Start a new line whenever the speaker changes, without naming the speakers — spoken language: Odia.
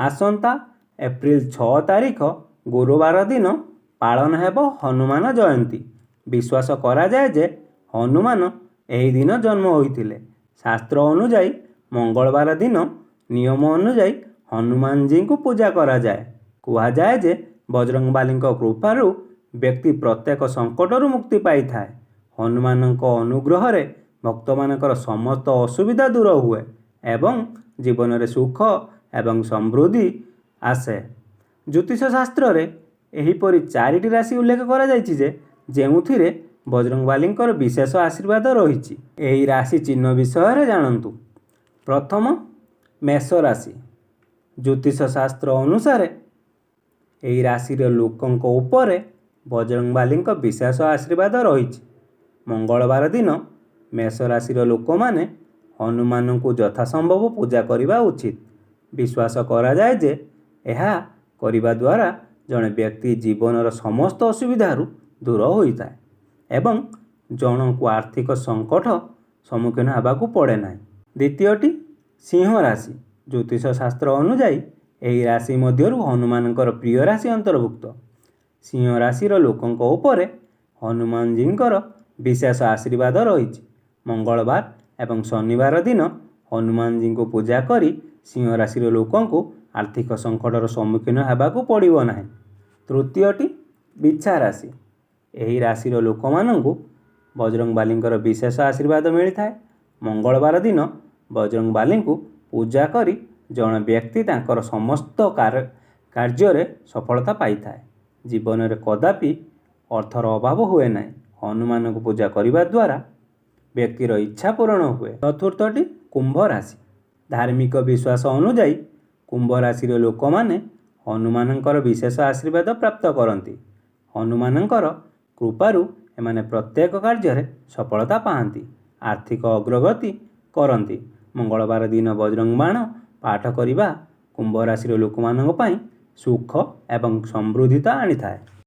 ଆସନ୍ତା ଏପ୍ରିଲ 6 ତାରିଖ ଗୁରୁବାର ଦିନ ପାଳନ ହେବ ହନୁମାନ ଜୟନ୍ତୀ। ବିଶ୍ୱାସ କରାଯାଏ ଯେ ହନୁମାନ ଏହି ଦିନ ଜନ୍ମ ହୋଇଥିଲେ। ଶାସ୍ତ୍ର ଅନୁଯାୟୀ ମଙ୍ଗଳବାର ଦିନ ନିୟମ ଅନୁଯାୟୀ ହନୁମାନଜୀଙ୍କୁ ପୂଜା କରାଯାଏ। କୁହାଯାଏ ଯେ ବଜରଙ୍ଗବାଲୀଙ୍କ କୃପାରୁ ବ୍ୟକ୍ତି ପ୍ରତ୍ୟେକ ସଙ୍କଟରୁ ମୁକ୍ତି ପାଇଥାଏ। ହନୁମାନଙ୍କ ଅନୁଗ୍ରହରେ ଭକ୍ତମାନଙ୍କର ସମସ୍ତ ଅସୁବିଧା ଦୂର ହୁଏ ଏବଂ ଜୀବନରେ ସୁଖ ଏବଂ ସମୃଦ୍ଧି ଆସେ। ଜ୍ୟୋତିଷ ଶାସ୍ତ୍ରରେ ଏହିପରି ଚାରିଟି ରାଶି ଉଲ୍ଲେଖ କରାଯାଇଛି ଯେ ଯେଉଁଥିରେ ବଜରଙ୍ଗବାଲୀଙ୍କର ବିଶେଷ ଆଶୀର୍ବାଦ ରହିଛି। ଏହି ରାଶି ଚିହ୍ନ ବିଷୟରେ ଜାଣନ୍ତୁ। ପ୍ରଥମ, ମେଷ ରାଶି। ଜ୍ୟୋତିଷ ଶାସ୍ତ୍ର ଅନୁସାରେ ଏହି ରାଶିର ଲୋକଙ୍କ ଉପରେ ବଜରଙ୍ଗବାଲୀଙ୍କ ବିଶେଷ ଆଶୀର୍ବାଦ ରହିଛି। ମଙ୍ଗଳବାର ଦିନ ମେଷ ରାଶିର ଲୋକମାନେ ହନୁମାନଙ୍କୁ ଯଥାସମ୍ଭବ ପୂଜା କରିବା ଉଚିତ। ବିଶ୍ୱାସ କରାଯାଏ ଯେ ଏହା କରିବା ଦ୍ୱାରା ଜଣେ ବ୍ୟକ୍ତି ଜୀବନର ସମସ୍ତ ଅସୁବିଧାରୁ ଦୂର ହୋଇଥାଏ ଏବଂ ଜଣଙ୍କୁ ଆର୍ଥିକ ସଙ୍କଟ ସମ୍ମୁଖୀନ ହେବାକୁ ପଡ଼େ ନାହିଁ। ଦ୍ୱିତୀୟଟି, ସିଂହ ରାଶି। ଜ୍ୟୋତିଷ ଶାସ୍ତ୍ର ଅନୁଯାୟୀ ଏହି ରାଶି ମଧ୍ୟରୁ ହନୁମାନଙ୍କର ପ୍ରିୟ ରାଶି ଅନ୍ତର୍ଭୁକ୍ତ। ସିଂହ ରାଶିର ଲୋକଙ୍କ ଉପରେ ହନୁମାନଜୀଙ୍କର ବିଶେଷ ଆଶୀର୍ବାଦ ରହିଛି। ମଙ୍ଗଳବାର ଏବଂ ଶନିବାର ଦିନ ହନୁମାନଜୀଙ୍କୁ ପୂଜା କରି ସିଂହ ରାଶିର ଲୋକଙ୍କୁ ଆର୍ଥିକ ସଙ୍କଟର ସମ୍ମୁଖୀନ ହେବାକୁ ପଡ଼ିବ ନାହିଁ। ତୃତୀୟଟି, ବିଛା ରାଶି। ଏହି ରାଶିର ଲୋକମାନଙ୍କୁ ବଜରଙ୍ଗବାଲୀଙ୍କର ବିଶେଷ ଆଶୀର୍ବାଦ ମିଳିଥାଏ। ମଙ୍ଗଳବାର ଦିନ ବଜରଙ୍ଗବାଲୀଙ୍କୁ ପୂଜା କରି ଜଣେ ବ୍ୟକ୍ତି ତାଙ୍କର ସମସ୍ତ କାର୍ଯ୍ୟରେ ସଫଳତା ପାଇଥାଏ। ଜୀବନରେ କଦାପି ଅର୍ଥର ଅଭାବ ହୁଏ ନାହିଁ। ହନୁମାନଙ୍କୁ ପୂଜା କରିବା ଦ୍ୱାରା ବ୍ୟକ୍ତିର ଇଚ୍ଛା ପୂରଣ ହୁଏ। ଚତୁର୍ଥଟି, କୁମ୍ଭ ରାଶି। ଧାର୍ମିକ ବିଶ୍ୱାସ ଅନୁଯାୟୀ କୁମ୍ଭ ରାଶିର ଲୋକମାନେ ହନୁମାନଙ୍କର ବିଶେଷ ଆଶୀର୍ବାଦ ପ୍ରାପ୍ତ କରନ୍ତି। ହନୁମାନଙ୍କର କୃପାରୁ ଏମାନେ ପ୍ରତ୍ୟେକ କାର୍ଯ୍ୟରେ ସଫଳତା ପାଆନ୍ତି, ଆର୍ଥିକ ଅଗ୍ରଗତି କରନ୍ତି। ମଙ୍ଗଳବାର ଦିନ ବଜରଙ୍ଗ ବାଣ ପାଠ କରିବା କୁମ୍ଭ ରାଶିର ଲୋକମାନଙ୍କ ପାଇଁ ସୁଖ ଏବଂ ସମୃଦ୍ଧିତା ଆଣିଥାଏ।